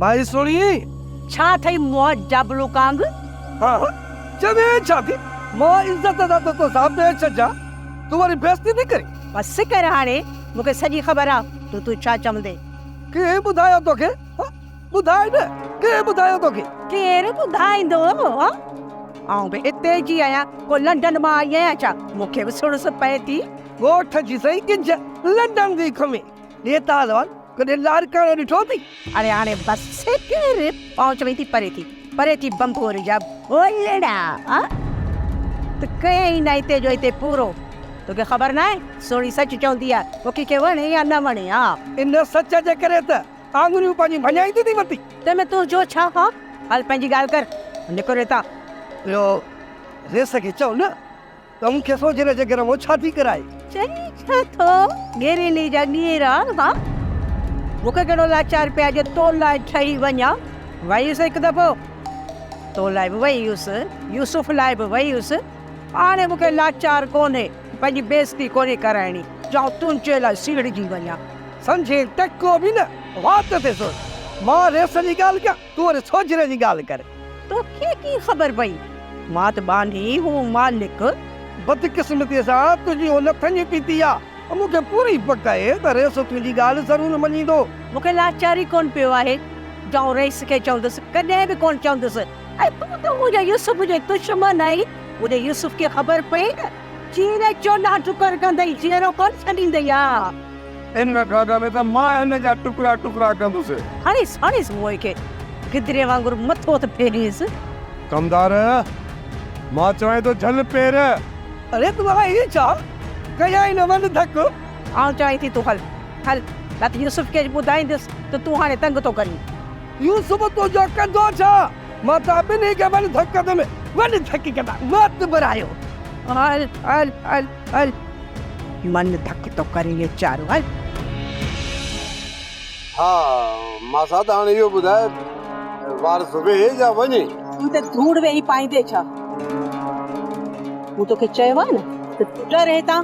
مائي سهڻي! ڇا اٿئي منهن جابلو ڪانگ؟ ها چوين ڇا ٿي؟ مان عزت سان تو توسان پيش اچان، تون وري بيعزتي ٿي ڪرين. بس ڪر هاڻي، مون کي سڄي خبر آ ته تون ڇا چوندين. ڪنهن ٻڌايو توکي؟ ها ٻڌاء نه، ڪنهن ٻڌايو توکي؟ ڪير ٻڌائيندو؟ ها آئون به هتي جي آهيان، ڪو لنڊن مان آئي آهيان ڇا؟ مون کي به سڻس پئي ٿي. ڳوٺ جي سئي ڳجهه، لنڊن جي کمي. ڏي تال وال، ڪڏهن لاڙڪاڻو ڏٺو اٿئي؟ اڙي هاڻي بس ڪر، آئون چوين ٿي پري ٿي، پري ٿي بمبور جا ڀولڙا، ها ته ڪيائين نه هتي جو هتي پورو، توکي خبر ناهي سهڻي سچ چوندي آهي، مون کي ڪي وڻي يا نه وڻي، ها. ان سچ جي ڪري ته آڱريون پنهنجون ڀڃائيندي ٿي وتي. تنهن ۾ تنهنجو ڇا، ها هل پنهنجي ڳالهه ڪر، نڪر هتان. اهو ريس کي چئو نه ته مون کي سوجهري جي گهر مان ڇا ٿي ڪرائي؟ چئي ڇا ٿو ڳيريلي جا ڳيرا ها مون کي ڪهڙو لاچار پيا جو تو لاء ٺهي وڃان. وئي هيس هڪ دفعو تو لاء به وئي هيس، يوسف لاء به وئي هيس، هاڻي مون کي لاچار ڪونهي، پنهنجي بيعزتي ڪونهي ڪرائڻي جو آئون تنهنجي لاء سيڙجي وڃان. سمجهين ٽڪو به نه وات تي زور. مان ريس جي ڳالهه ڪيان، تون وري سوجهري جي ڳالهه ڪر. توکي ڪيئن خبر پئي؟ مان ته ٻانهي هو مالڪ. بدقسمتيء سان تنهنجي هو نٿڃ پيتي آ. مون کي پوري پڪ آهي ته رئيس تنهنجي ڳالهه ضرور مڃيندو. مون کي لاچار ئي ڪونه پيو آهي جو آئون رئيس کي چوندس. ڪڏهن به ڪونه چوندس. ۽ تون ته منهنجي يوسف جي دشمن آهين. منهنجي يوسف کي خبر پئي نه چيري چوڏهن ٽڪر ڪندئي، جيئرو ڪونه ڇڏيندئي ها. ان کان اڳ ۾ ته مان هن جا ٽڪرا ٽڪرا ڪندس. هڻيس هڻيس موئي کي گدري وانگر مٿو ته ڦيريس. ڪمدار، مان چوانء ٿو جهل پير. اڙي تون آهين ڇا؟ ڪيائين نه وڃ ڌڪ. آئون چوانء ٿي تون هل هل نه ته يوسف کي ٻڌائيندس ته تون هاڻي تنگ ٿو ڪرين. يوسف تنهنجو ڪندو ڇا؟ مان ته ٻنهي کي وڃ ڌڪ ڪندم. وڃ ڌڪ ڪندا وات برايو. هل هل هل هل. من ڌڪ ٿو ڪرين ويچارو هل. ها ماسات هاڻي اهو ٻڌاء وارث ويهي يا وڃي؟ تون ته ڌوڙ ويهي پائيندين ڇا؟ مون توکي چيو آهي نه ته تون ٽر هتان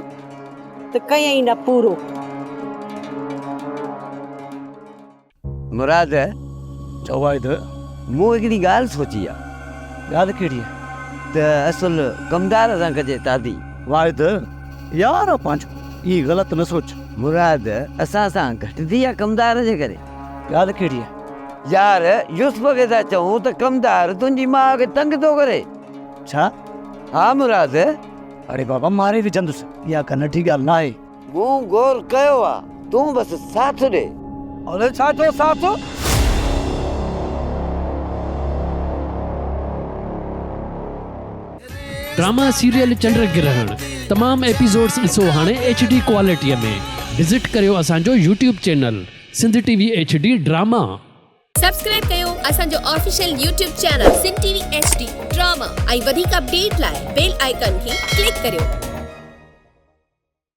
ته ڪيائين نه پورو. مراد، چئو واحد. مون هڪڙي ڳالهه سوچي آ. ڳالهه ڪهڙي؟ ته اصل ڪمدار سان ڪجي تعدي. واحد، يار آ پنهنجو، ائين غلط نه سوچ. مراد، اسان سان گهٽ ٿي يا ڪمدار جي ڪري؟ ڳالهه ڪهڙي آ؟ يار، يوسف کي ٿا چئون ته ڪمدار تنهنجي ماء کي تنگ ٿو ڪري. ڇا؟ ها مراد. اڙي بابا ماري وجهندس، اها ڪا ننڍي ڳالهه ناهي. مون غور ڪيو آ، تون بس ساٿ ڏي. اڙي ڇا جو ساٿ؟ ڊراما سيريل چنڊ گرهڻ تمام ايپيسوڊس ڏسو هاڻي ايڇ ڊي ڪوالٽي ۾ وزٽ ڪريو اسان جو YouTube channel Sindh T V H D drama. Subscribe ڪيو اسان جو official YouTube channel Sindh T V H D drama ۽ وڌيڪ اپڊيٽ لاء بيل آئيڪان کي ڪلڪ ڪريو.